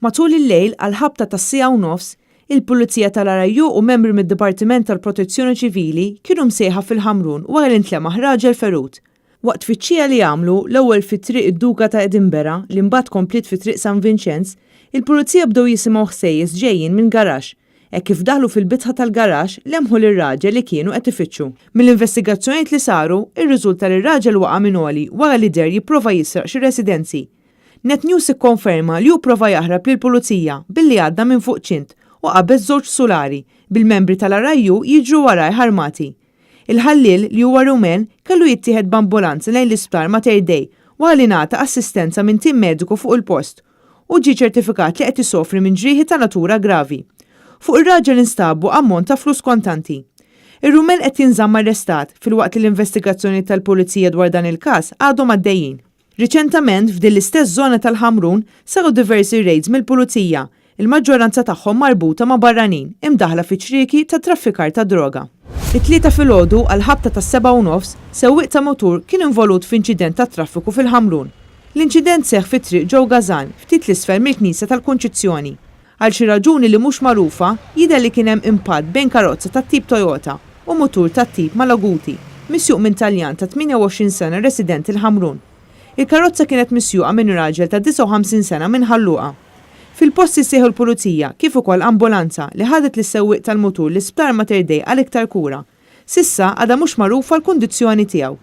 Matul il-lejl għall-ħabta tas-siegħa u nofs, il-Pulizija tal-RIU u membri mid-Dipartiment tal-Protezzjoni Ċivili kienu msejħa fil-Ħamrun wara li ntlemaħ raġel ferut. Waqt tfittxija li għamlu, l-ewwel fi Triq id-Duka ta' Edinburgh li mbagħad kompliet fi Triq San Vinċenz, il-Pulizija bdew jisimgħu ħsejjes ġejjin minn garaxx. Hekk kif daħlu fil-bitħa tal-garaxx, lemħu lir-raġel li kienu qed ifittxu. Mill-investigazzjonijiet li saru, irriżulta li r-raġel waqa' minn għoli wara li deher jipprova jisraq xi residenzi. Net News ikkonferma li hu pprova jaħrab lill-Pulizija billi għadda minn fuq ċint u qabeż żewġ sulari, bil-membri tal-RIU jiġru warajh armati. Il-ħalliel, li huwa Rumen, kellu jittieħed b'ambulanza lejn l-Isptar Mater Dei wara li ngħata assistenza minn tim mediku fuq il-post. Hu ġie ċertifikat li qed isofri minn ġrieħi ta' natura gravi. Fuq ir-raġel instabu ammont ta' flus kontanti. Ir-Rumen qed jinżamm arrestat filwaqt li l-investigazzjonijiet tal-Pulizija dwar dan il-każ għadhom għaddejjin. Riċentament, f'din l-istess żona tal-Ħamrun, saru diversi rejds mill-Pulizija, il-maġġoranza tagħhom marbuta ma' barranin imdaħħla fi ċrieki ta' traffikar tad-droga. It-Tlieta filgħodu għall-ħabta tas-sebgħa u nofs, sewwieq ta' mutur kien involut f'inċident tat-traffiku fil-Ħamrun. L-inċident seħħ fi Triq Joe Gasan, ftit 'l isfel mill-Knisja tal-Kunċizzjoni. Għal xi raġuni li mhux magħrufa, jidher li kien hemm impatt bejn karozza tat-tip Toyota u mutur tat-tip Malaguti, misjuq minn Taljan ta' 28 sena residenti l-Ħamrun. Il-karozza kienet misjuqa minn raġel ta' 59 sena minn Ħal Luqa. Fil-post issejħu l-Pulizija kif ukoll ambulanza li ħadet lis-sewwieq tal-mutur l-Isptar Mater Dei għal iktar kura. S'issa għadha mhux magħrufa l-kundizzjoni tiegħu.